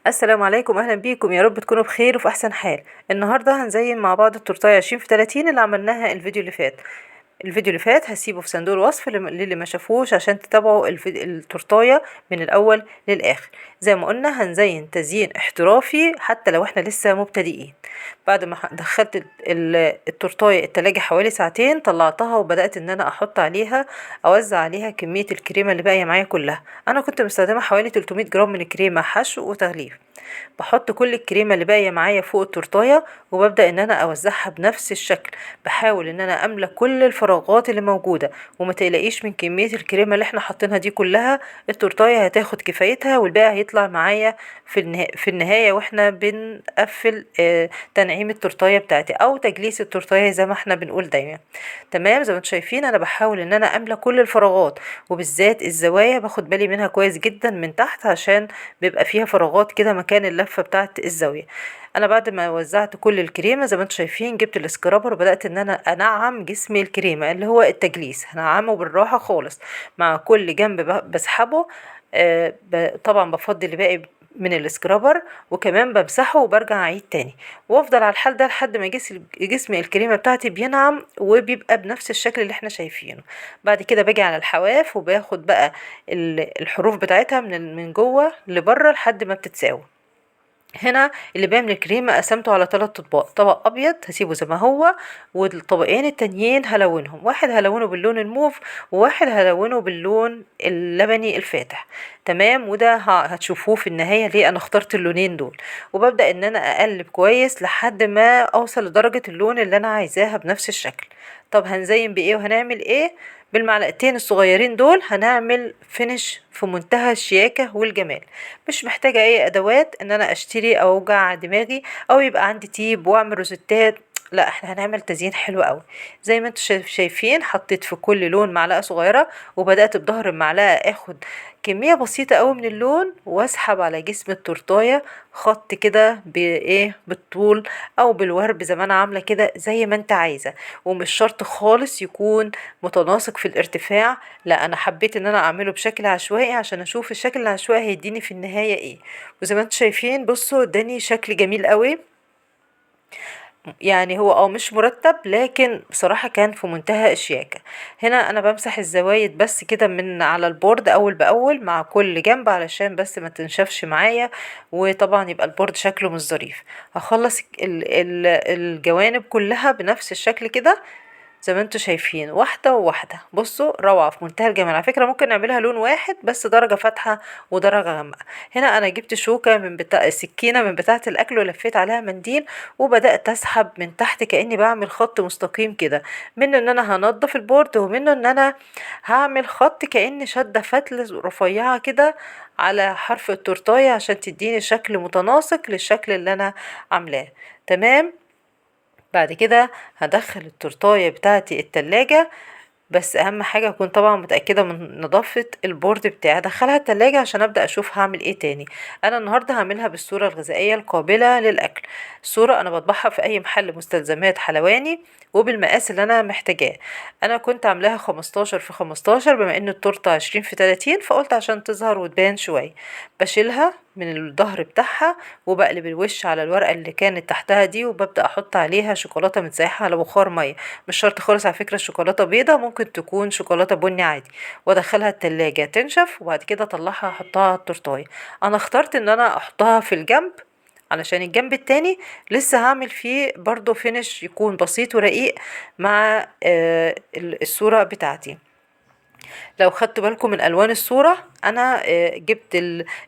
السلام عليكم، اهلا بيكم، يا رب تكونوا بخير وفي احسن حال. النهارده هنزين مع بعض التورتايه 20 في 30 اللي عملناها الفيديو اللي فات. الفيديو اللي فات هسيبه في صندوق الوصف للي ما شافوش عشان تتابعوا التورتايه من الاول للاخر. زي ما قلنا هنزين تزيين احترافي حتى لو احنا لسه مبتدئين. بعد ما دخلت التورتايه التلاجة حوالي ساعتين، طلعتها وبدأت ان انا احط عليها، اوزع عليها كمية الكريمة اللي باقية معايا كلها. انا كنت مستخدمة حوالي 300 جرام من الكريمة حشو وتغليف. بحط كل الكريمة اللي باقية معايا فوق التورتاية وببدأ ان انا اوزعها بنفس الشكل. بحاول ان انا املى كل الفراغات اللي موجودة، وما تقلقيش من كمية الكريمة اللي احنا حاطينها دي كلها، التورتاية هتاخد كفايتها والباقي هيطلع معايا في النهاية واحنا بنقفل، تنعيم التورتاية بتاعتي او تجليس التورتاية زي ما احنا بنقول دايما. تمام، زي ما انتم شايفين انا بحاول ان انا املى كل الفراغات، وبالذات الزوايا باخد بالي منها كويس جدا من تحت عشان بيبقى فيها فراغات كده مكان اللفة بتاعت الزاوية. انا بعد ما وزعت كل الكريمة زي ما انتم شايفين جبت ال scraper وبدأت ان انا انعم جسم الكريمة اللي هو التجليس. هنعمه بالراحة خالص مع كل جنب بسحبه، طبعا بفضي اللي باقي من ال scraper، وكمان بمسحه وبرجع اعيد تاني، وافضل على الحال ده لحد ما جسم الكريمة بتاعتي بينعم وبيبقى بنفس الشكل اللي احنا شايفينه. بعد كده باجي على الحواف وباخد بقى الحروف بتاعتها من جوه لبره لحد ما بتتساوي. هنا اللي باقي من الكريمة قسمته على 3 اطباق، طبق ابيض هسيبه زي ما هو، والطبقين التانيين هلونهم، واحد هلونه باللون الموف وواحد هلونه باللون اللبني الفاتح. تمام، وده هتشوفوه في النهاية ليه انا اخترت اللونين دول. وببدأ ان انا اقلب كويس لحد ما اوصل لدرجة اللون اللي انا عايزاها بنفس الشكل. طب هنزين بايه وهنعمل ايه؟ بالمعلقتين الصغيرين دول هنعمل فينش في منتهى الشياكة والجمال. مش محتاجة اي ادوات ان انا اشتري او اوجع دماغي او يبقى عندي تيب واعمل روزيتات، لا احنا هنعمل تزيين حلو قوي. زي ما انتم شايفين حطيت في كل لون معلقة صغيرة، وبدأت بظهر المعلقة اخد كمية بسيطة قوي من اللون واسحب على جسم التورتاية خط كده بايه، بالطول او بالورب زي ما انا عاملة كده، زي ما انت عايزة، ومش شرط خالص يكون متناسق في الارتفاع، لا انا حبيت ان انا اعمله بشكل عشوائي عشان اشوف الشكل العشوائي هيديني في النهاية ايه. وزي ما انتم شايفين بصوا اداني شكل جميل قوي، هو مش مرتب لكن بصراحة كان في منتهى الشياكة. هنا انا بمسح الزوايد بس كده من على ال board اول باول مع كل جنب علشان بس ما تنشفش معايا، وطبعا يبقى ال board شكله مش ظريف. هخلص الجوانب كلها بنفس الشكل كده زي ما انتم شايفين، واحدة وواحدة. بصوا روعة في منتهى الجمال. على فكرة ممكن نعملها لون واحد بس درجة فاتحة ودرجة غامقة. هنا انا جبت شوكة من بتاع سكينة من بتاعة الاكل ولفيت عليها منديل وبدأت اسحب من تحت كأني بعمل خط مستقيم كده، منه ان انا هنضف البورد ومنه ان انا هعمل خط كأني شادة فتلة رفيعة كده على حرف التورتاية عشان تديني شكل متناسق للشكل اللي انا عاملاه. تمام، بعد كده هدخل التورتاية بتاعتي التلاجة، بس اهم حاجة اكون طبعا متأكدة من نظافة البورد بتاعي. هدخلها التلاجة عشان ابدأ اشوف هعمل ايه تاني. انا النهاردة هعملها بالصورة الغذائية القابلة للاكل. الصورة انا بطبعها في اي محل مستلزمات حلواني وبالمقاس اللي انا محتاجاه. انا كنت عاملاها 15 في 15 بما ان التورتة 20 في 30، فقلت عشان تظهر وتبان شوية. بشيلها من الظهر بتاعها وبقلب الوش على الورقة اللي كانت تحتها دي، وببدأ احط عليها شوكولاتة متسيحة على بخار مية. مش شرط خالص على فكرة الشوكولاتة بيضة، ممكن تكون شوكولاتة بني عادي. وادخلها التلاجة تنشف، وبعد كده اطلعها احطها على التورتاية. انا اخترت ان انا احطها في الجنب علشان الجنب التاني لسه هعمل فيه برضو فينش يكون بسيط ورقيق مع الصورة بتاعتي. لو خدتوا بالكم من الوان الصورة، انا،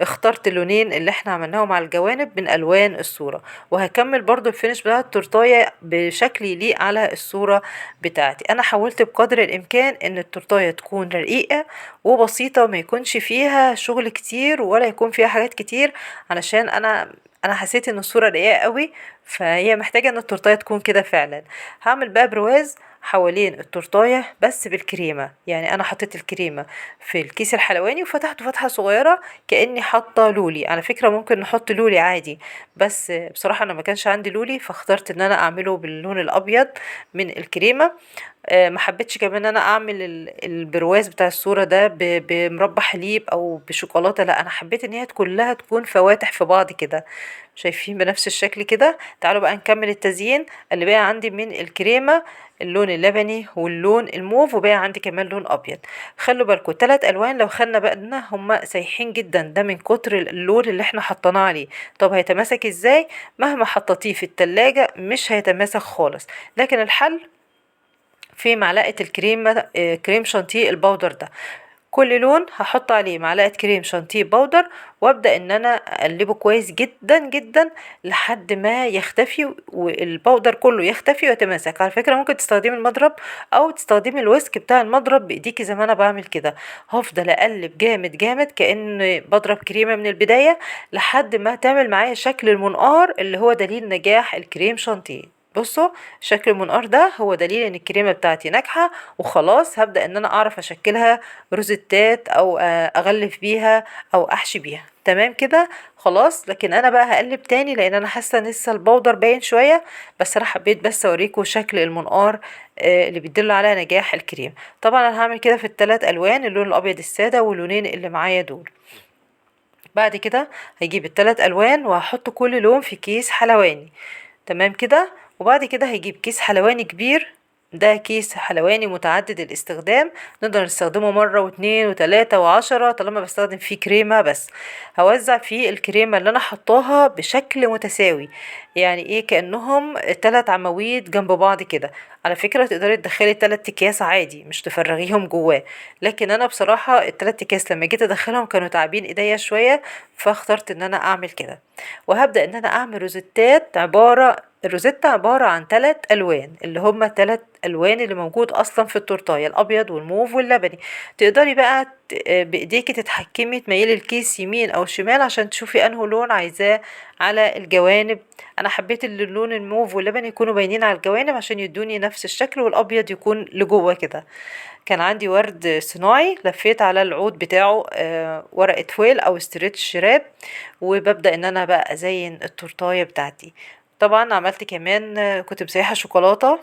اخترت اللونين اللي احنا عملناهم على الجوانب من الوان الصورة، وهكمل برضو الفينش بتاع التورتاية بشكل يليق على الصورة بتاعتي. انا حاولت بقدر الامكان ان التورتاية تكون رقيقة وبسيطة، ما يكونش فيها شغل كتير ولا يكون فيها حاجات كتير، علشان انا حسيت ان الصورة رقيقة قوي، فهي محتاجة ان التورتاية تكون كده فعلا. هعمل بقى برواز، حوالين التورتايه بس بالكريمه. يعني انا حطيت الكريمة في الكيس الحلواني وفتحته فتحه صغيرة كاني حاطه لولي. على فكرة ممكن نحط لولي عادي، بس بصراحة انا ما كانش عندي لولي، فاخترت ان انا اعمله باللون الابيض من الكريمة. ما حبيتش كمان ان انا اعمل البرواز بتاع الصورة ده بمربى حليب او بشوكولاته، لا انا حبيت ان هي كلها تكون فواتح في بعض كده، شايفين بنفس الشكل كده. تعالوا بقى نكمل التزيين. اللي بقى عندي من الكريمة اللون اللبني واللون الموف، وبقى عندي كمان لون ابيض. خلوا بالكم 3 الوان، لو خدنا بالنا هما سايحين جدا، ده من كتر اللون اللي احنا حطيناه عليه. طب هيتماسك ازاي؟ مهما حطيتيه في التلاجة مش هيتماسك خالص. لكن الحل في معلقه الكريمة، كريم شانتيه ال powder ده. كل لون هحط عليه معلقه كريم شانتيه powder، وابدا ان انا اقلبه كويس جدا جدا لحد ما يختفي، وال powder كله يختفي ويتماسك. على فكرة ممكن تستخدمي المضرب او تستخدمي ال whisk بتاع المضرب بايديكي زي ما انا بعمل كده. هفضل اقلب جامد جامد كأن بضرب كريمة من البداية لحد ما تعمل معايا شكل المنقار اللي هو دليل نجاح الكريم شانتيه. بصوا شكل المنقار ده هو دليل ان الكريمة بتاعتي ناجحة، وخلاص هبدا ان انا اعرف اشكلها روزيتات او اغلف بيها او احشي بيها. تمام كده خلاص. لكن انا بقى هقلب تاني لان انا حاسه ان لسه ال powder باين شوية، بس انا حبيت بس اوريكم شكل المنقار اللي بيدل على نجاح الكريم. طبعا انا هعمل كده في الثلاث الوان، اللون الابيض السادة واللونين اللي معايا دول. بعد كده هجيب الثلاث الوان وهحط كل لون في كيس حلواني. تمام كده. وبعد كده هجيب كيس حلواني كبير، ده كيس حلواني متعدد الاستخدام، نقدر نستخدمه مرة واثنين وتلاتة وعشرة طالما بستخدم فيه كريمة بس. هوزع فيه الكريمة اللي انا حطاها بشكل متساوي، يعني ايه، كأنهم 3 عواميد جنب بعض كده. على فكرة تقدري تدخلي 3 اكياس عادي، مش تفرغيهم جواه، لكن انا بصراحة التلات اكياس لما جيت ادخلهم كانوا تعبين ايديا شوية، فاخترت ان انا اعمل كده. وهبدأ ان انا اعمل روزيتات. الروزيتا عبارة عن 3 ألوان، اللي هما 3 ألوان اللي موجود أصلا في التورتاية، الأبيض والموف واللبني. تقدري بقى بإيديكي تتحكمي، تميلي الكيس يمين أو شمال عشان تشوفي أنه لون عايزاه على الجوانب. أنا حبيت إن اللون الموف واللبني يكونوا باينين على الجوانب عشان يدوني نفس الشكل، والأبيض يكون لجوه كده. كان عندي ورد صناعي لفيت على العود بتاعه ورقة foil أو stretch wrap، وببدأ إن أنا بقى أزين التورتاية بتاعتي. طبعا عملت كمان، كنت مسيحة شوكولاتة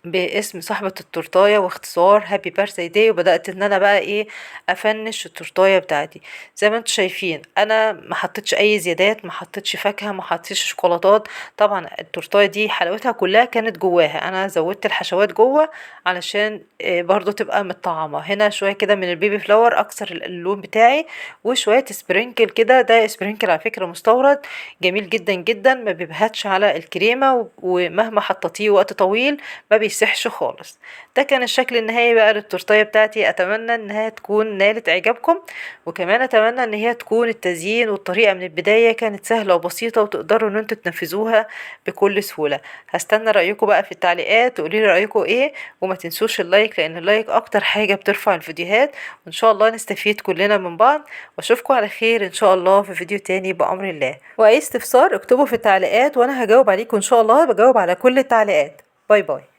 باسم صاحبة التورتاية واختصار happy birthday، وبدأت ان انا بقى ايه افنش التورتاية بتاعتي. زي ما انتم شايفين انا ما حطيتش اي زيادات، ما حطيتش فاكهة، ما حطيتش شوكولاتات. طبعا التورتاية دي حلاوتها كلها كانت جواها، انا زودت الحشوات جوه علشان برضو تبقى متطعمة. هنا شوية كده من ال baby flower اكسر اللون بتاعي، وشوية sprinkle كده. ده sprinkle على فكرة مستورد جميل جدا جدا، ما بيبهتش على الكريمة، ومهما حطيتيه وقت طويل ما بيسحش خالص. ده كان الشكل النهائي بقى للتورتايه بتاعتي. اتمنى انها تكون نالت اعجابكم، وكمان اتمنى ان هي تكون التزيين والطريقة من البداية كانت سهلة وبسيطة وتقدروا ان انتوا تنفذوها بكل سهولة. هستنى رايكم بقى في التعليقات، تقولي لي رايكم ايه، وما تنسوش ال like لان ال like اكتر حاجة بترفع الفيديوهات، وان شاء الله نستفيد كلنا من بعض. واشوفكم على خير ان شاء الله في فيديو تاني بامر الله. واي استفسار اكتبوا في التعليقات وانا هجاوب عليكم ان شاء الله، بجاوب على كل التعليقات. bye bye.